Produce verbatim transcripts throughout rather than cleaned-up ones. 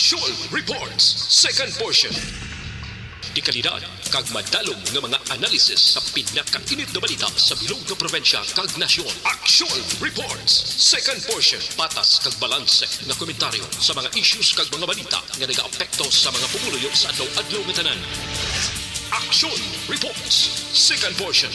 Aksyon Reports, second portion. Dekalidad kag madalom nga mga analisis sa pinakainit nga balita sa bilog nga probinsya kag nasyon. Aksyon Reports, second portion. Patas kag balanse nga komentaryo sa mga issues kag mga balita nga nagaapekto sa mga pumuluyo sa adlaw-adlaw nga tanan. Aksyon Reports, second portion.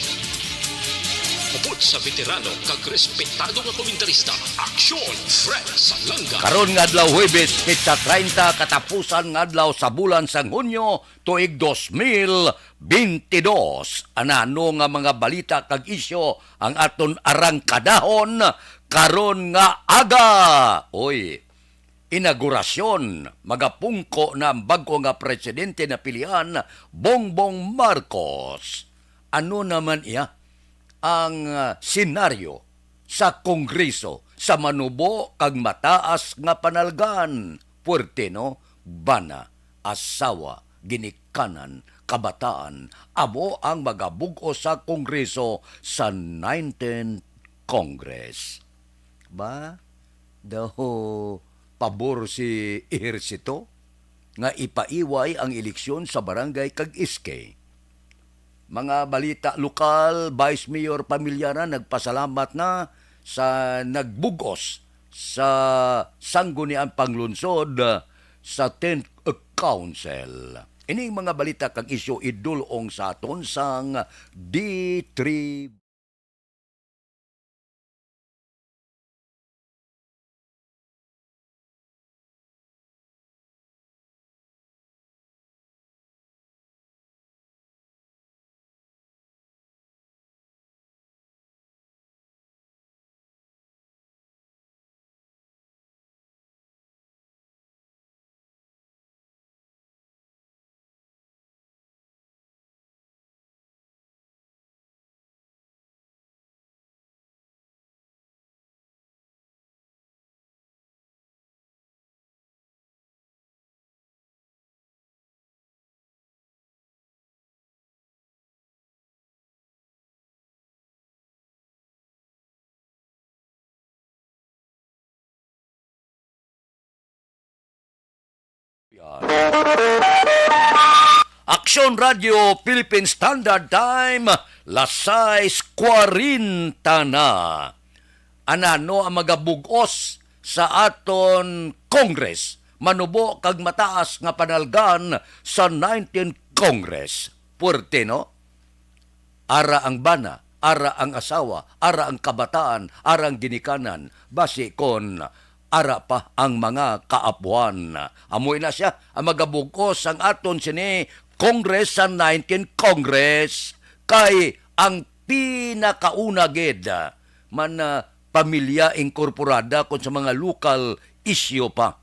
Upod sa veterano kag respetado nga komentarista, Aksyon Fred Salanga. Karon nga adlaw, Huwebes, petsa treinta, katapusan nga adlaw sa bulan sang Hunyo, tuig dos mil bentidós. Anano nga mga balita kag isyu ang aton arangkadahon karon nga aga? Oy, inaugurasyon, magapungko na ang bag-o nga presidente na pilian, Bongbong Marcos. Ano naman iya ang, ah, senaryo sa Kongreso sa manubo kag mataas nga panalgan? Puwerte, no? Bana, asawa, ginikanan, kabataan, amo ang magabug-os sa Kongreso sa nineteenth Congress. Ba? Daw pabor si Ejercito nga ipaiway ang eleksyon sa barangay kag S K. Mga balita lokal, Vice Mayor Pamilyara nagpasalamat na sa nagbug-os sa Sangguniang Panglungsod sa tenth Council. Ining mga balita kag isyu idul-ong sa aton sang D three. Aksyon Radio Philippine Standard Time, las sais kwarenta na. Anano ang magabug-os sa aton Congress, manubo kag mataas nga panalgan sa nineteenth Congress? Puwerte, no? Ara ang bana, ara ang asawa, ara ang kabataan, ara ang ginikanan, basi kon ara pa ang mga kaapuhan. Amo na sia ang magabug-os sang aton sini Congress sa nineteenth Congress, kay ang pinakauna gid man, ah, pamilya inkorporada kon sa mga lokal isyu pa.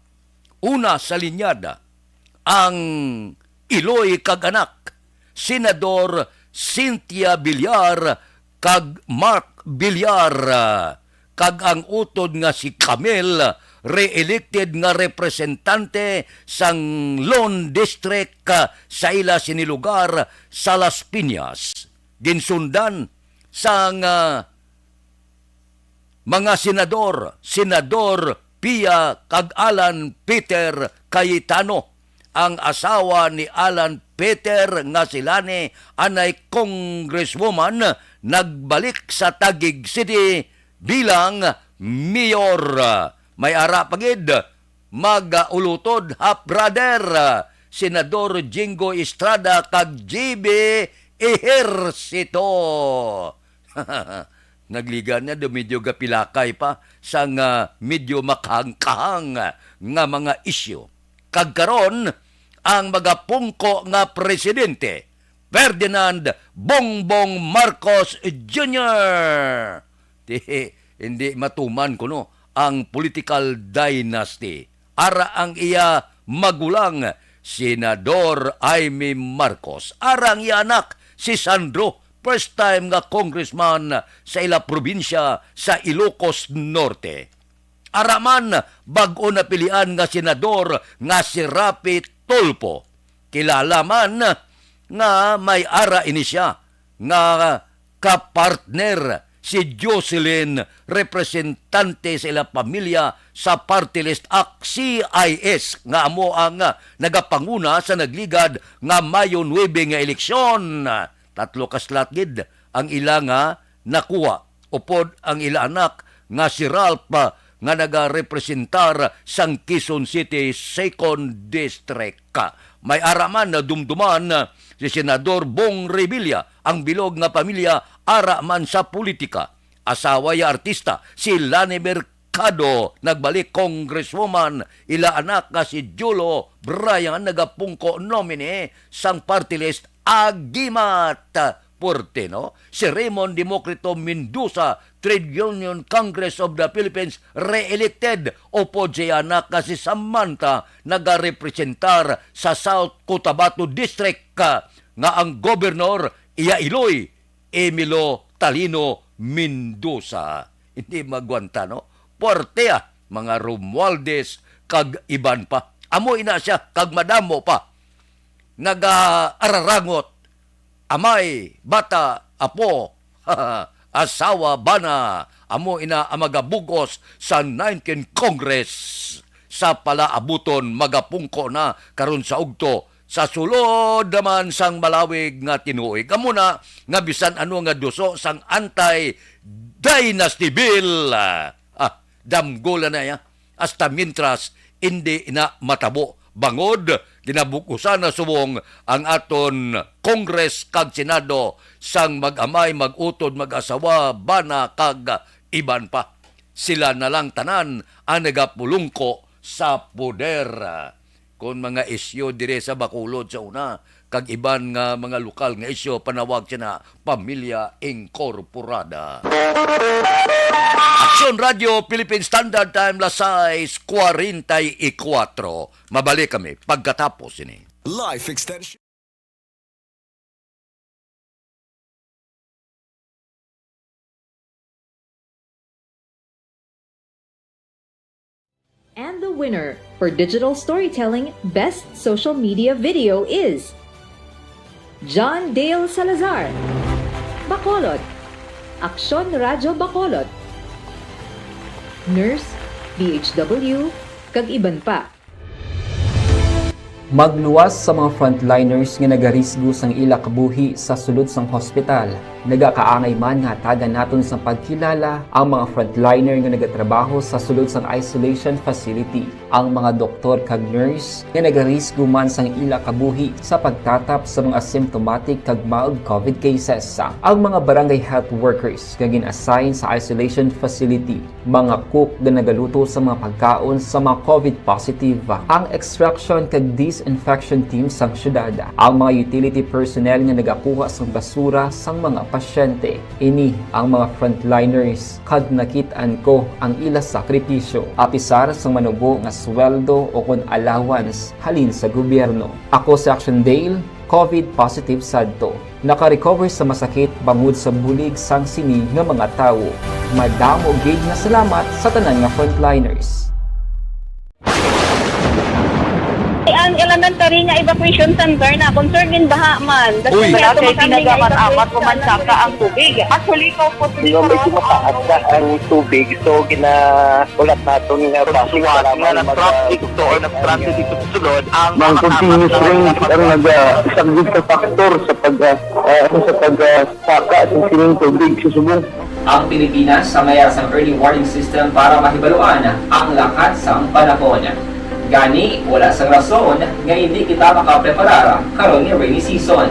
Una sa linyada, ang iloy kag anak, Senador Cynthia Villar kag Mark Villar, kag ang utod nga si Camille, re-elected nga representante sang Lone District, ah, sa ila sini lugar sa Las Piñas. Ginsundan sang, ah, mga senador, Senador Pia kag Alan Peter Cayetano. Ang asawa ni Alan Peter nga si Lani, anay congresswoman, nagbalik sa Taguig City bilang mayor. May ara pa gid mag-ulutod, half brother, Senador Jingo Estrada kag J B Ejercito. Nagligan niya, do medyo gapilakay pa sang medyo makahangkahang nga mga isyu. Kag karon, ang magapungko nga presidente, Ferdinand Bongbong Marcos Junior. Di, hindi matuman kuno ang political dynasty. Ara ang iya magulang, Senador Imee Marcos. Ara ang iya anak, si Sandro, first time nga congressman sa ila probinsya sa Ilocos Norte. Ara man, bag-o napilian nga senador nga si Raffy Tulfo. Kilala man nga may ara ini sia nga kapartner si Jocelyn, representante sa ila pamilya sa Party List ak C I S, nga amo ang, ah, nagapanguna sa nagligad nga Mayo nuebe nga eleksyon. Tatlo ka slot gid ang ila nga nakuha, upod ang ila anak nga si Ralph, ah, nga nagarepresentar sang Quezon City Second District. May ara man nadumduman, ah, si Senador Bong Revilla, ang bilog nga pamilya ara man sa politika. Asawa ya artista, si Lani Mercado, nagbalik Congresswoman, ila anak nga si Julo Brian, nagapungko nominee sang party list Agimat. Puerte, no? Si Raymond Democrito Mendoza, Trade Union Congress of the Philippines, re-elected. Upod siya anak nga si Samantha, nagarepresentar sa South Cotabato District, ah, nga ang gobernador iya iloy, Emilio Talino Mendoza. Hindi magwanta, no? Puerte, ah, mga Romualdez kag iban pa. Amo ina siya, kag madamo pa. Nagaararangot, amay, bata, apo, asawa, bana, amo ina ang magabug-os sa nineteenth Congress sa palaabuton, magapungko na karon sa ugto, sa sulod naman sang malawig nga tinuig. Amo na nga bisan ano nga duso sang anti-dynasty bill, ah, damgolan na ya. Hasta mientras indi na matabo, bangod ginabug-usan na subong ang aton Congress kag Senado sang mag-amay, mag-utod, mag-asawa, bana, kag iban pa. Sila na lang tanan ang nagapulungko sa poder. Kon mga isyu diri sa Bacolod sa una, kag iban nga mga lokal nga isyu, panawag sina Pamilya Incorporada. Aksyon Radio, Philippine Standard Time, las sais cuarenta y cuatro. Mabalik kami pagkatapos ini. Life extension. And the winner for digital storytelling best social media video is John Dale Salazar, Bacolod, Aksyon Radyo Bacolod, Nurse, D H W, kag iban pa. Magluwas sa mga frontliners nga nagarisgo sang ila kabuhi sa sulod sang hospital. Nagakaangay man nga hatagan naton sang pagkilala ang mga frontliner nga nagatrabaho sa sulod sang isolation facility, ang mga doktor kag nurse nga nagarisgo man sang ila kabuhi sa pagtatap sa mga asymptomatic kag mild covid cases, ang mga barangay health workers nga gin-assign sa isolation facility, mga cook nga nagaluto sa mga pagkaon sa mga covid positive, ang extraction kag disinfection team sang syudad, ang mga utility personnel nga nagakuha sang basura sang mga pasyente. Ini ang mga frontliners, kag nakit-an ko ang ila sakripisyo. Apisar sang manubo nga sweldo o kon allowance halin sa gobyerno. Ako si Action Dale, covid positive sadto. Naka-recover sa masakit bangod sa bulig sang sini nga mga tawo. Madamo gid nga salamat sa tanan nga frontliners. Ang elementary nga evacuation center na concern gid baha man. Uy. Wala kay tinaga man amat ko man saka ang tubig. Actually, ko po. Medyo mataas na ang tubig, so gina-, ulat naton nga basic lamang nga nag-, nag-traffic to or nag-transit dito sa sulod ang mga continuous rain ang nag-, ah, isang big factor sa pag, ah, ah, sa pag, ah, saka sa sining tubig sa subong. Ang Pilipinas sa mayas ang early warning system para mahibaluan ang lakat sang panahon. Gani, wala sang rason nga hindi kita makapreparar karon nga rainy season.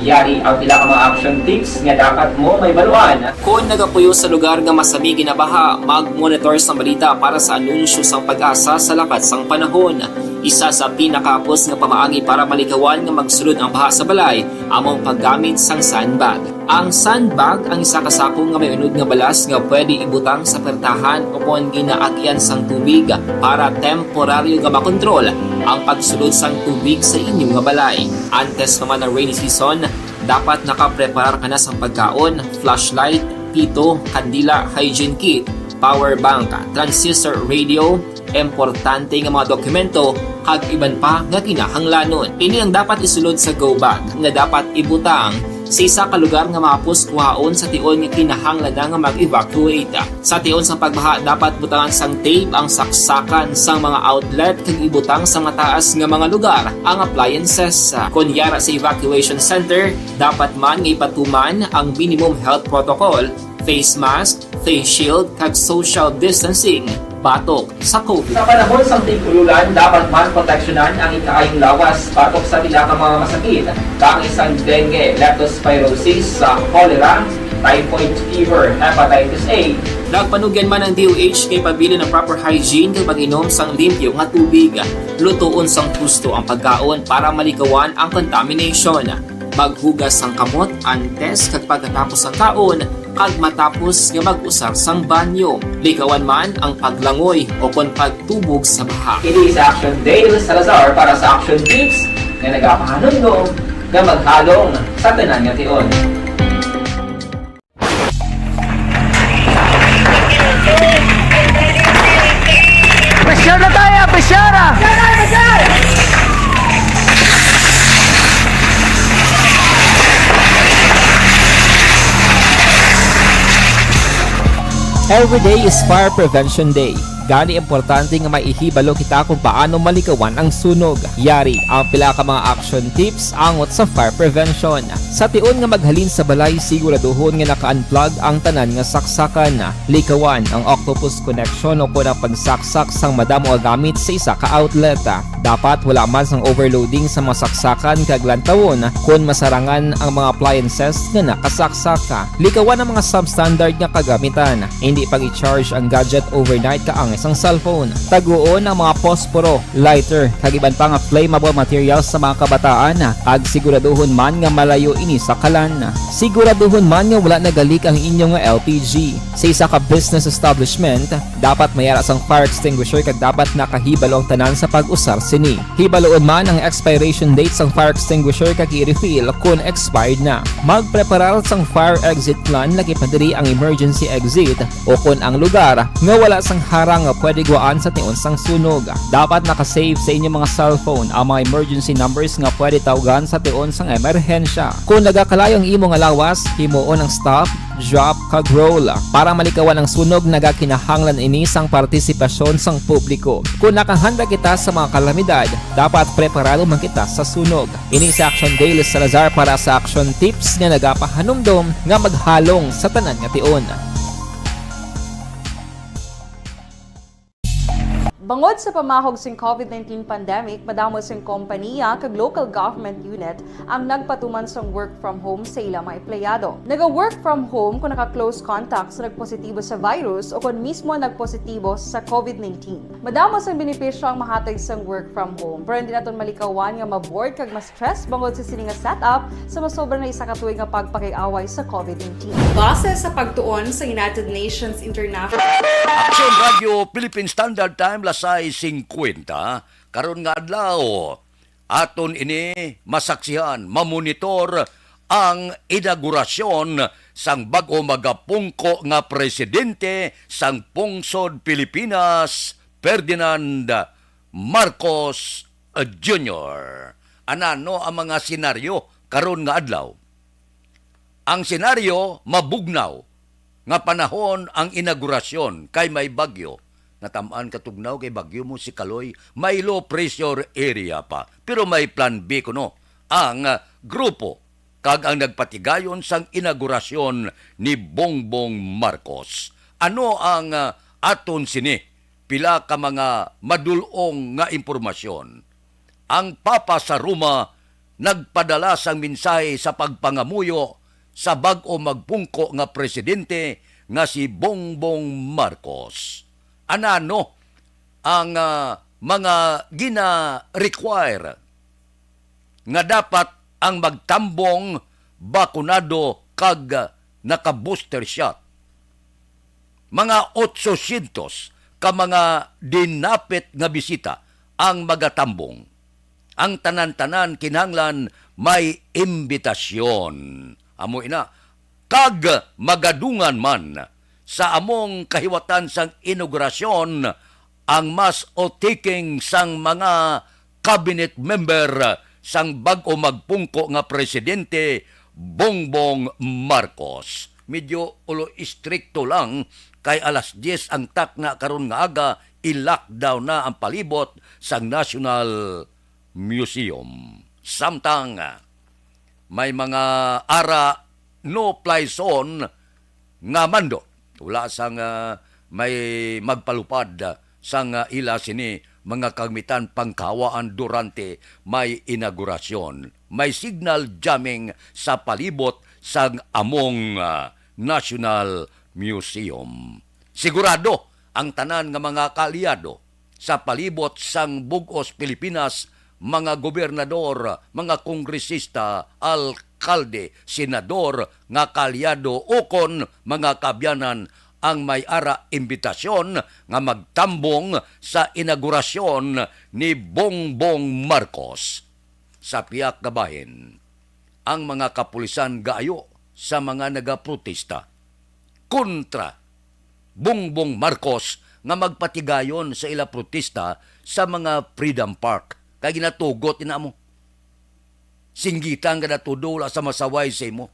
Yari ang pila ka mga action tips nga dapat mo mahibaluan. Kon nagapuyo sa lugar nga masami ginabaha, mag-monitor sang balita para sa anunsyo sang PAGASA sa lakat sang panahon. Isa sa pinakahapos nga pamaagi para malikawan nga magsulod ang baha sa balay amo ang paggamit sang sandbag. Ang sandbag ang isa ka sako nga may unod nga balas nga pwede ibutang sa pertahan o kon ginaagian sang tubig para temporaryo nga makontrol ang pagsulod sang tubig sa inyo nga balay. Antes pa man ang rainy season, dapat nakapreparar ka na sang pagkaon, flashlight, pito, kandila, hygiene kit, power bank, transistor radio, importante nga mga dokumento, kag iban pa nga kinahanglanon. Ini ang dapat isulod sa go bag nga dapat ibutang Sa isa ka lugar nga mahapos kuhaon sa tion nga kinahanglan na nga mag-evacuate. Sa tion sang pagbaha, dapat butangan sang tape ang saksakan sang mga outlet kag ibutang sa mataas nga mga lugar ang appliances. Kon yara sa evacuation center, dapat man nga ipatuman ang minimum health protocol, face mask, face shield, kag social distancing batok sa COVID. Sa panahon sang tig-ululan, dapat man proteksyonan ang ikaayong lawas batok sa pila ka mga masakit, kaangay sang dengue, leptospirosis, sa cholera, typhoid fever, hepatitis A. Nagpanugyan man ang D O H kay pabilin ang proper hygiene kag pag-inom sang limpyo nga tubig. Lutoon sang husto ang pagkaon para malikawan ang contamination. Maghugas sang kamot antes kag pagkatapos sang kaon, kag matapos nga mag-usar sang banyo. Likawan man ang paglangoy o kon pagtubog sa baha. Ini si Action Dale Salazar para sa Action Tips nga nagapahanumdom nga maghalong sa tanan nga tion. Pressure na tayo, pressure! Every day is Fire Prevention Day. Gani, importante nga may ihibalo kita kung paano malikawan ang sunog. Yari ang pila ka mga action tips angot sa fire prevention. Sa tion nga maghalin sa balay, siguraduhon nga naka-unplug ang tanan nga saksakan. Likawan ang octopus connection o kon ang pagsaksak sang madamo nga gamit sa isa ka outlet. Dapat wala man sang overloading sa mga saksakan kag lantawon kon masarangan ang mga appliances nga nakasaksak. Likawan ang mga substandard nga kagamitan. Indi pag-i-charge ang gadget overnight kaangay sang cellphone. Taguon ang mga posporo, lighter, kag iban pa nga flammable materials sa mga kabataan, kag siguraduhon man nga malayo ini sa kalan. Siguraduhon man nga wala nagalik ang inyo nga L P G. Sa isa ka business establishment, dapat may ara sang fire extinguisher kag dapat nakahibalo ang tanan sa pag-usar sini. Hibaloon man ang expiration date sang fire extinguisher kag i-refill kon expired na. Magpreparar sang fire exit plan, lagi pa diri ang emergency exit, o kon ang lugar nga wala sang harang nga pwede gwaan sa tion sang sunog. Dapat naka-save sa inyo mga cellphone ang mga emergency numbers nga pwede tawgan sa tion sang emerhensya. Kon nagakalayo ang imo nga lawas, himuon ang stop, drop, kag roll. Para malikawan ang sunog, nagakinahanglan ini sang partisipasyon sang publiko. Kon nakahanda kita sa mga kalamidad, dapat preparado man kita sa sunog. Ini si Action Dale Salazar para sa Action Tips nga nagapahanumdom nga maghalong sa tanan nga tion. Bangod sa pamahog sing COVID nineteen pandemic, madamo sing kompaniya kag local government unit ang nagpatuman sang work from home sa ila mga empleyado. Naga-work from home kon naka-close contact sa nagpositibo sa virus o kon mismo nagpositibo sa COVID nineteen. Madamo sang benepisyo ang mahatag sang work from home, pero hindi naton malikawan nga ma-bored kag ma-stress bangod sa sini nga setup sa masobra na isa ka tuig nga pagpakig-away sa COVID nineteen. Base sa pagtuon sa United Nations International Action Radio Philippine Standard Time, las sais singkwenta, karon nga adlaw. Aton ini masaksihan, mamonitor ang inaugurasyon sang bag-o magapungko nga presidente sang pungsod Pilipinas, Ferdinand Marcos Junior. Anano ang mga senaryo karon nga adlaw? Ang senaryo, mabugnaw nga panahon ang inaugurasyon kay may bagyo. Natam-an ka tugnaw kay bagyo mo si Kaloy, may low pressure area pa. Pero may plan B kuno ang, ah, grupo kag ang nagpatigayon sang inaugurasyon ni Bongbong Marcos. Ano ang, ah, aton sini? Pila ka mga madul-ong nga impormasyon. Ang Papa sa Roma nagpadala sang mensahe sa pagpangamuyo sa bag-o magpungko nga presidente nga si Bongbong Marcos. Anano ang, ah, mga gina-require nga dapat ang magtambong bakunado kag naka-booster shot? Mga otsosyentos ka mga dinapit nga bisita ang magatambong. Ang tanan-tanan kinahanglan may imbitasyon. Amo ina, kag magadungan man sa among kahiwatan sang inaugurasyon ang mas otiking sang mga cabinet member sang bag-o magpungko nga presidente, Bongbong Marcos. Medyo ulo istrikto lang kay alas diyes ang takna karon nga aga, i-lockdown na ang palibot sang National Museum. Samtang may mga ara no fly zone nga mando. Wala sang, ah, may magpalupad sang, ah, ila sini mga kagamitan pangkahawaan durante may inaugurasyon. May signal jamming sa palibot sang among, ah, National Museum. Sigurado ang tanan nga mga kaalyado sa palibot sang bug-os Pilipinas, mga gobernador, mga kongresista, alkalde, senador nga kaalyado ukon mga kaabyanan ang may ara imbitasyon nga magtambong sa inaugurasyon ni Bongbong Marcos. Sa pihak nga bahin, ang mga kapulisan gaayo sa mga nagaprotesta kontra Bongbong Marcos nga magpatigayon sa ila protesta sa mga Freedom Park, kay ginatugot ina mo. Singgitan ka na todo, wala sa masaway sa imo.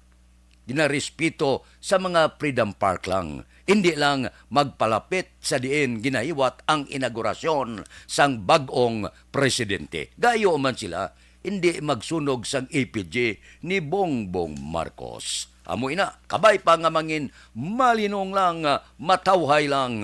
Ginarespeto sa mga Freedom Park lang, hindi lang magpalapit sa diin ginahiwat ang inaugurasyon sang bag-ong presidente. Gayo man sila, hindi magsunog sang A P G ni Bongbong Marcos. Amo ina, kabay pa nga mangin malinong lang, matawhay lang,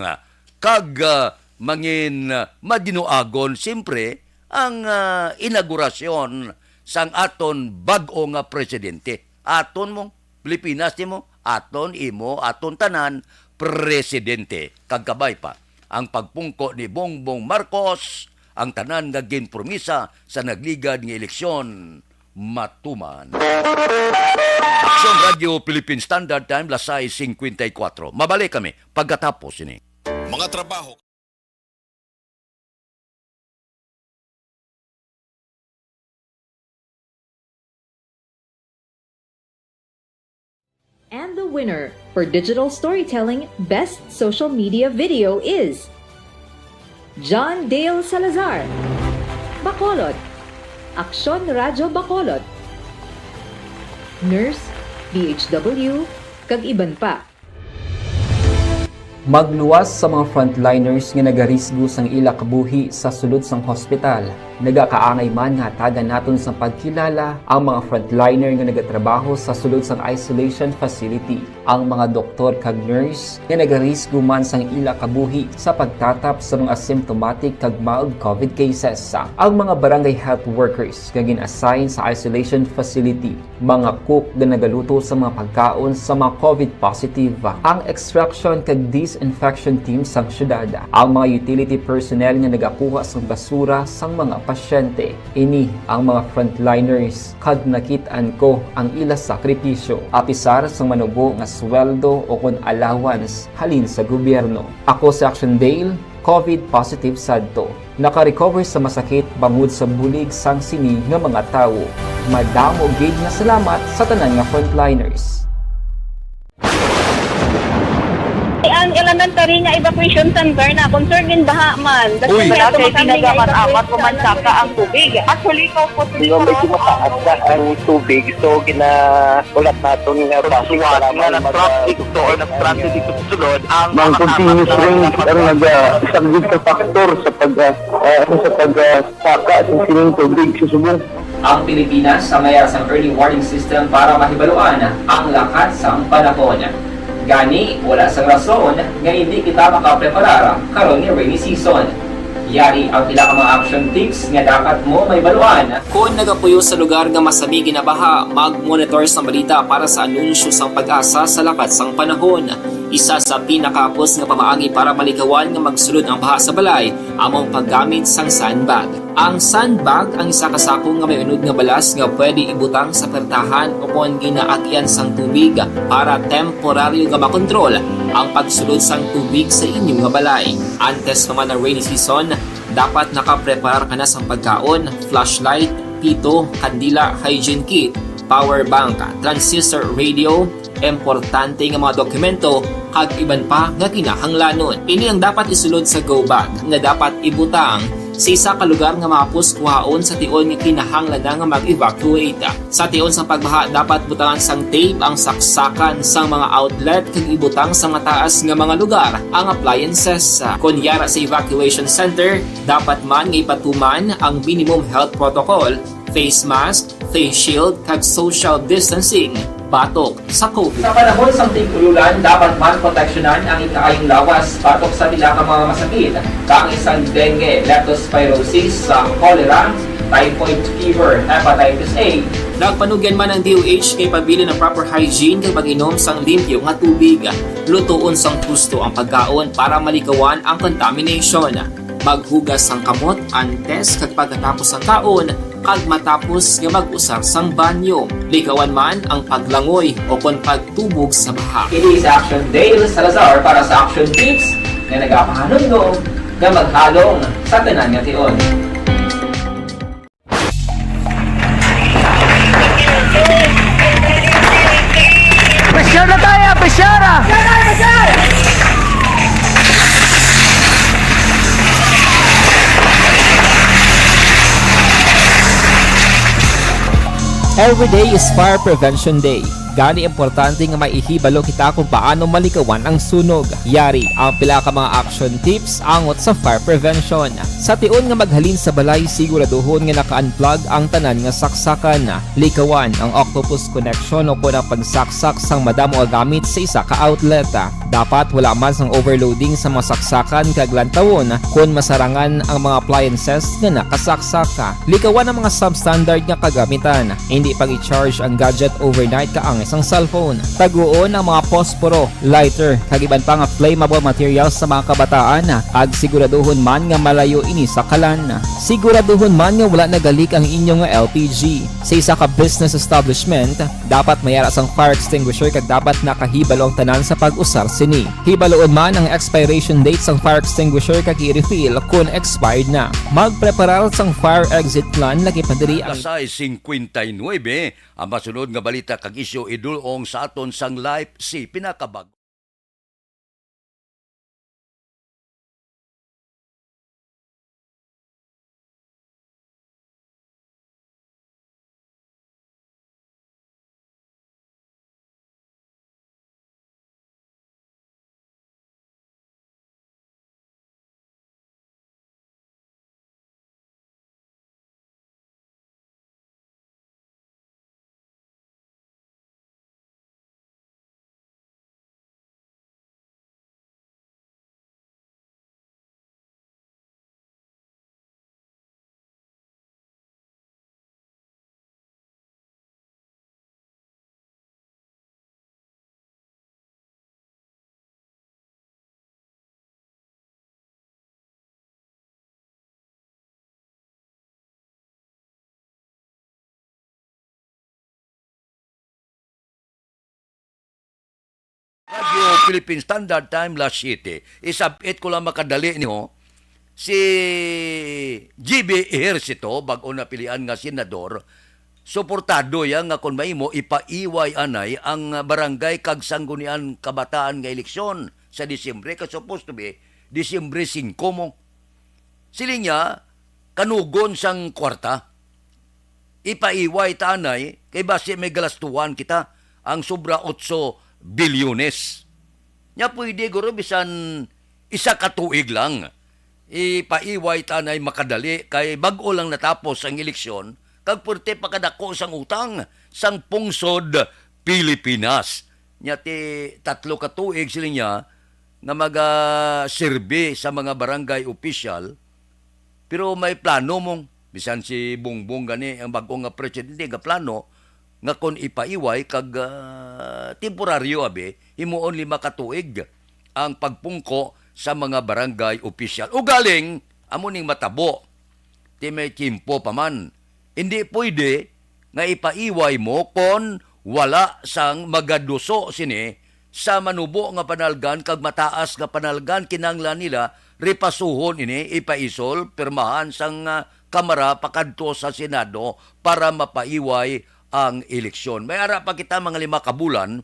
kag, ah, mangin, ah, madinuagon, siyempre, ang, ah, inaugurasyon sang aton bag-o nga presidente. Aton mo, Pilipinas nimo, aton, imo, aton tanan, presidente. Kag kabay pa ang pagpungko ni Bongbong Marcos, ang tanan nga ginpromisa sa nagligad nga eleksyon matuman. Aksyon Radio Philippine Standard Time, las sais cincuenta y cuatro. Mabalik kami pagkatapos ini. Mga trabaho. And the winner for digital storytelling best social media video is John Dale Salazar, Bacolod, Aksyon Radyo Bacolod, Nurse, D H W, kag iban pa. Magluwas sa mga frontliners nga nagarisgo sang ila kabuhi sa sulod sang hospital. Nagakaangay man nga hatagan naton sang pagkilala ang mga frontliner nga nagatrabaho sa sulod sang isolation facility, ang mga doktor kag nurse nga nagarisgo man sang ila kabuhi sa pagtatap sa mga asymptomatic kag mild covid cases, ang mga barangay health workers nga gin-assign sa isolation facility, mga cook nga nagaluto sa mga pagkaon sa mga covid positive, ang extraction kag disinfection team sang syudad, ang mga utility personnel nga nagakuha sang basura sang mga pasyente. Ini ang mga frontliners, kag nakit-an ko ang ila sakripisyo, apisar sang manubo nga sweldo o kon allowance halin sa gobyerno. Ako si Action Dale, covid positive sadto. Naka-recover sa masakit bangod sa bulig sang sini nga mga tawo. Madamo gid nga salamat sa tanan nga frontliners. Ang elementary nga evacuation center na concern in baha man. Uy. Wala kay pinagamat-amat mo man saka ang tubig. Actually, ikaw po, medyo mataas na ang tubig, so gina- Ulat naton nga base sa lamang nga nag-traffic to or nag-transit dito sa sulod ang mga continuous rain ang naga-, isa gid sa factor sa pag, ah, ah, sa pag, ah, saka sa sining tubig sa subong. Ang Pilipinas sa mayara sang early warning system para mahibaluan ang lakat sang panahon. Gani, wala sang rason nga hindi kita makapreparar karon nga rainy season. Yari ang pila ka mga action tips nga dapat mo mahibaluan. Kon nagapuyo sa lugar nga masami ginabaha, mag-monitor sang balita para sa anunsyo sang PAGASA sa lakat sang panahon. Isa sa pinakahapos nga pamaagi para malikawan nga magsulod ang baha sa balay amo ang paggamit sang sandbag. Ang sandbag ang isa ka sako nga may unod nga balas nga pwede ibutang sa pertahan o kon ginaagyan sang tubig para temporaryo nga makontrol ang pagsulod sang tubig sa inyo nga balay. Antes pa man ang rainy season, dapat nakapreparar ka na sang pagkaon, flashlight, pito, kandila, hygiene kit, power bank, transistor radio, importante nga mga dokumento, kag iban pa nga kinahanglanon. Ini ang dapat isulod sa go bag nga dapat ibutang Sa isa ka lugar nga mahapos kuhaon sa tion nga kinahanglan na nga mag-evacuate. Sa tion sang pagbaha, dapat butangan sang tape ang saksakan sang mga outlet kag ibutang sa mataas nga mga lugar ang appliances. Kon yara sa evacuation center, dapat man nga ipatuman ang minimum health protocol, face mask, face shield, kag social distancing batok sa COVID. Sa panahon sang tig-ululan, dapat man proteksyonan ang ikaayong lawas batok sa pila ka mga masakit, kaangay sang dengue, leptospirosis, sa cholera, typhoid fever, hepatitis A. Nagpanugyan man ang D O H kay pabilin ang proper hygiene kag pag-inom sang limpyo nga tubig. Lutoon sang husto ang pagkaon para malikawan ang contamination. Maghugas sang kamot antes kag pagkatapos sang kaon, kag matapos nga mag-usar sang banyo. Likawan man ang paglangoy o kon pagtubog sa baha. Kini si Action Dale Salazar para sa Action Tips nga nagapahanumdom nga maghalong sa tanan nga tion. Pressure na tayo, pressure! Every day is Fire Prevention Day. Gani, importante nga may ihibalo kita kung paano malikawan ang sunog. Yari ang pila ka mga action tips angot sa fire prevention. Sa tion nga maghalin sa balay, siguraduhon nga naka-unplug ang tanan nga saksakan. Likawan ang octopus connection o kon ang pagsaksak sang madamo nga gamit sa isa ka outlet. Dapat wala man sang overloading sa mga saksakan kag lantawon kon masarangan ang mga appliances nga nakasaksak. Likawan ang mga substandard nga kagamitan. Hindi pag-i-charge ang gadget overnight kaangay sang cellphone. Taguon ang mga posporo, lighter, kag iban pa nga flammable materials sa mga kabataan, kag siguraduhon man nga malayo ini sa kalan. Siguraduhon man nga wala nagalik ang inyo nga L P G. Sa isa ka business establishment, dapat may ara sang fire extinguisher kag dapat nakahibalo ang tanan sa pag-usar sini. Hibaloon man ang expiration date sang fire extinguisher kag i-refill kon expired na. Magpreparar sang fire exit plan, laki pa diri ang Alas sais singkwenta y nuebe, ang masunod nga balita kag isyu idul-ong sa aton sang Life C pinakabag. Radyo Philippine Standard Time, alas siyete. Isab-it ko lang makadali niyo, si G B Ejercito, bag-o napilian nga senador, suportado ya nga kon mahimo, ipaiway anay ang barangay kag sanggunian kabataan nga eleksyon sa Disyembre, kay supposed to be Disyembre singko mo. Siling niya, kanugon sang kwarta. Ipaiway ta anay, kay basi may galastuhan kita ang sobra otso bilyones. Nya pwede guro bisan isa ka tuig lang. Ipaiway ta anay makadali kay bag-o lang natapos ang eleksyon kag puwerte pa kadako sang utang sang pungsod Pilipinas. Nya ti tatlo ka tuig sila niya nga magaserbi sa mga barangay opisyal, pero may plano mong, bisan si Bongbong gani, ang bag-o nga presidente, nga plano nga kon ipaiway kag, ah, temporaryo, abi, himuon lima ka tuig ang pagpungko sa mga barangay opisyal. Ugaling, amo ning matabo. Ti may tiyempo pa man. Indi pwede nga ipaiway mo kon wala sang magaduso sini sa manubo nga panalgan kag mataas nga panalgan. Kinahanglan nila repasuhon ini, ipaisol, pirmahan sang, ah, Kamara pakadto sa Senado para mapaiway ang eleksyon. May ara pa kita mga lima ka bulan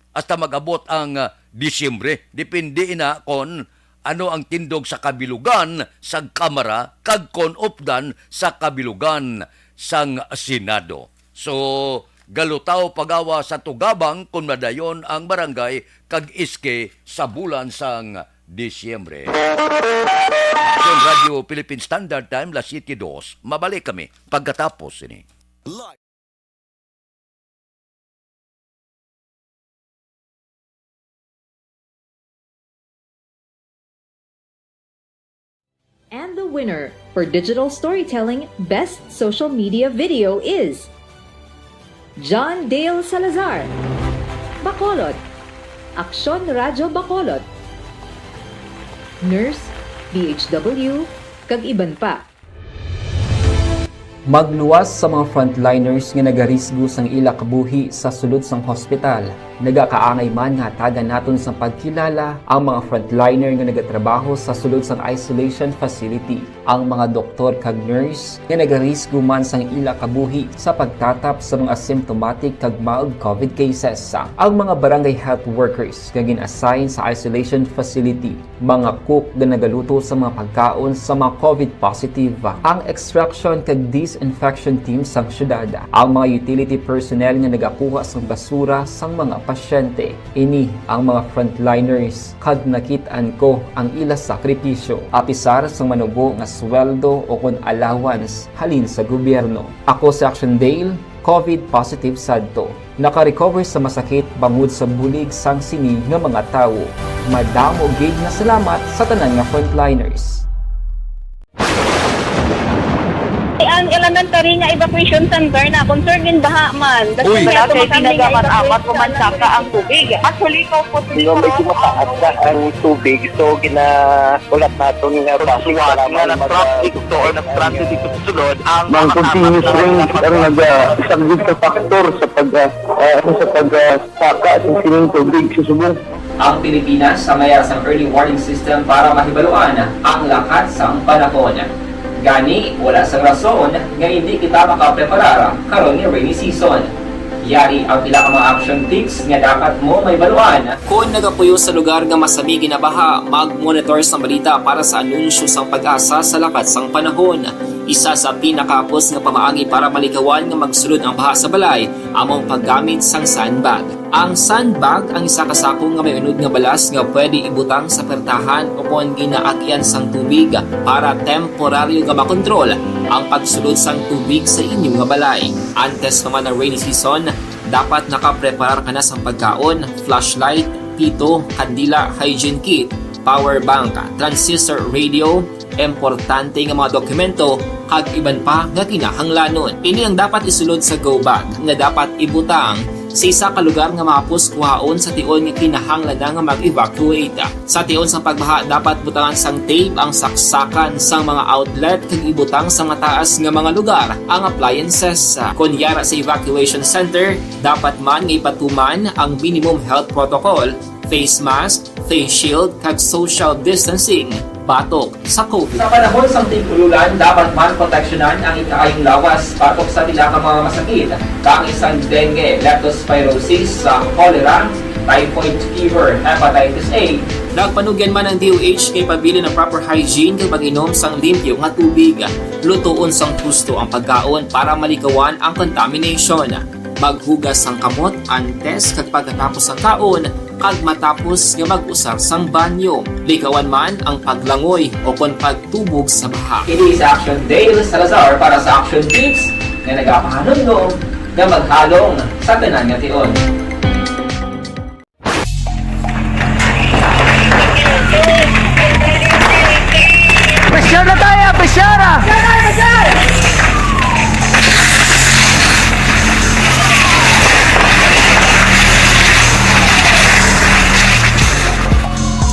hasta mag-abot ang, ah, Disyembre. Depende ina kon Ano ang tindog sa kabilugan sang Kamara kag kon updan sa kabilugan sang Senado? So, galutaw pagawa sa tugabang kon madayon ang barangay kag iske sa bulan sang Disyembre. Aksyon Radio Philippine Standard Time, las siete dos. Mabalik kami pagkatapos sini. And the winner for digital storytelling best social media video is John Dale Salazar, Bacolod, Aksyon Radyo Bacolod, Nurse, D H W, kag iban pa. Magluwas sa mga frontliners nga nagarisgo sang ila kabuhi sa sulod sang hospital. Nagakaangay man nga hatagan naton sang pagkilala ang mga frontliner nga nagatrabaho sa sulod sang isolation facility, ang mga doktor kag nurse nga nagarisgo man sang ila kabuhi sa pagtatap sa mga asymptomatic kag mild COVID cases, ang mga barangay health workers nga gin-assign sa isolation facility, mga cook nga nagaluto sa mga pagkaon sa mga COVID positive, ang extraction kag disinfection team sang syudad, ang mga utility personnel nga nagakuha sang basura sang mga pasyente. Ini ang mga frontliners, kag nakit-an ko ang ila sakripisyo, apisar sang manubo nga sweldo o kon allowance halin sa gobyerno. Ako si Action Dale, COVID positive sadto. Naka-recover sa masakit bangod sa bulig sang sini nga mga tawo. Madamo gid nga salamat sa tanan nga frontliners. Ang elementary nga evacuation center na concern in baha man. Uy! Wala kay ginagamat-amat ko man saka ang tubig. Actually, ko po. Medyo mataas na ang tubig, so gina Wala pa itong uh, traffic para mga nag-traffic to or nag-transit dito sa sulod ang mga continuous rain ang nag-isang sa factor sa pag uh, uh, sa pag uh, saka sa sining tubig sa subong. Ang Pilipinas sa mayar sang early warning system para mahibaluan ang lakat sang panahon. Gani, wala sang rason nga hindi kita makapreparar karon ni rainy season. Yari ang pila ka mga action tips nga dapat mo mahibaluan. Kon nagapuyo sa lugar nga masami ginabaha, mag-monitor sang balita para sa anunsyo sang PAGASA sa lakat sang panahon. Isa sa pinakahapos nga pamaagi para malikawan nga magsulod ang baha sa balay amo ang paggamit sang sandbag. Ang sandbag ang isa ka sako nga may unod nga balas nga pwede ibutang sa pertahan ukon ginaagyan sang tubig para temporaryo nga makontrol ang pagsulod sang tubig sa inyo nga balay. Antes pa man ang rainy season, dapat nakapreparar ka na sang pagkaon, flashlight, pito, kandila, hygiene kit, power bank, transistor radio, importante nga mga dokumento, kag iban pa nga kinahanglanon. Ini ang dapat isulod sa go bag nga dapat ibutang sa isa ka lugar nga mahapos kuhaon sa tion nga kinahanglan na nga mag-evacuate. Sa tion sang pagbaha, dapat butangan sang tape ang saksakan sang mga outlet kag ibutang sa mataas nga mga lugar ang appliances. Kon yara sa evacuation center, dapat man nga ipatuman ang minimum health protocol, face mask, face shield, kag social distancing batok sa COVID. Sa panahon sang tig-ululan, dapat man proteksyonan ang ikaayong lawas batok sa pila ka mga masakit, kaangay sang dengue, leptospirosis, sa cholera, typhoid fever, hepatitis A. Nagpanugyan man ang D O H kay pabilin ang proper hygiene kag pag-inom sang limpyo nga tubig. Lutoon sang husto ang pagkaon para malikawan ang contamination. Maghugas sang kamot antes kag pagkatapos sang kaon kag matapos nga mag-usar sang banyo. Likawan man ang paglangoy ukon pagtubog sa baha. Ini si Action Dale Salazar para sa Action Tips nga nagapahanumdom nga maghalong sa tanan nga tion. Pressure na tayo! Pressure na!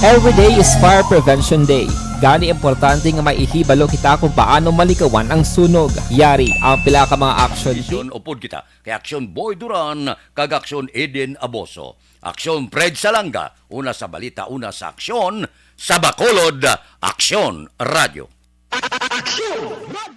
Every day is Fire Prevention Day. Gani importante nga maihibalo kita kung paano malikawan ang sunog. Yari ang pila ka mga action. Ison upod kita kay Action Boy Duran kag Action Eden Aboso. Aksyon Fred Salanga, una sa balita, una sa aksyon, sa Bacolod, Aksyon Radyo. Aksyon Radyo!